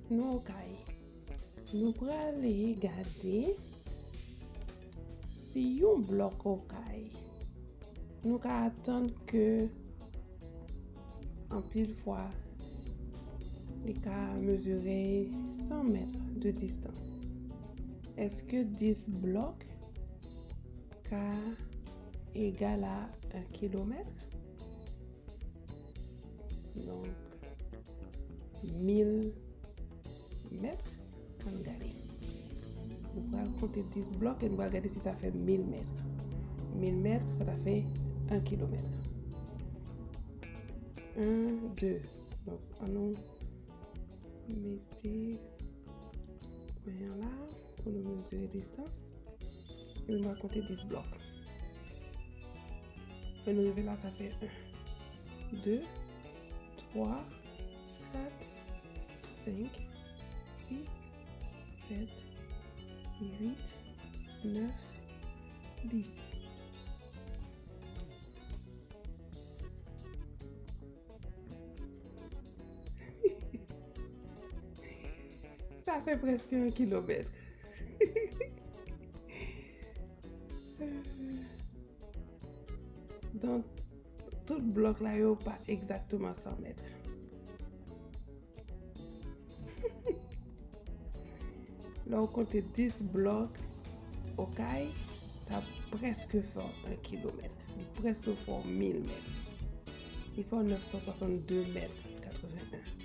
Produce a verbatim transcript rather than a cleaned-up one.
Nou Okay. Nou prale gade si yon blòk Okay, nou ka atann ke anpil fwa li ka mezire san mèt de distans. Èske dis blòk ka egal a en kilomèt? Donk, mil mèt. Ann gade. Nou pral konte dis blòk e nou pral gade si sa fè mil mèt. Mil mèt, sa ta fè en kilomèt. En, de. Donk, ann nou mete pwen an la pou nou mezire distans. E nou pral konte dis blòk. Lè nou rive la, sa fè en, de, twa, kat, senk, sis, sèt, uit, nèf, dis. Sa fè prèske en kilomèt. Donk, tout blòk la yo pa egzakteman san mèt. Lè w konte dis blòk Okay, sa prèske fè w en kilomèt. Li prèske fè w mil mèt. Li fè w nèf san swasannde mèt katreven en.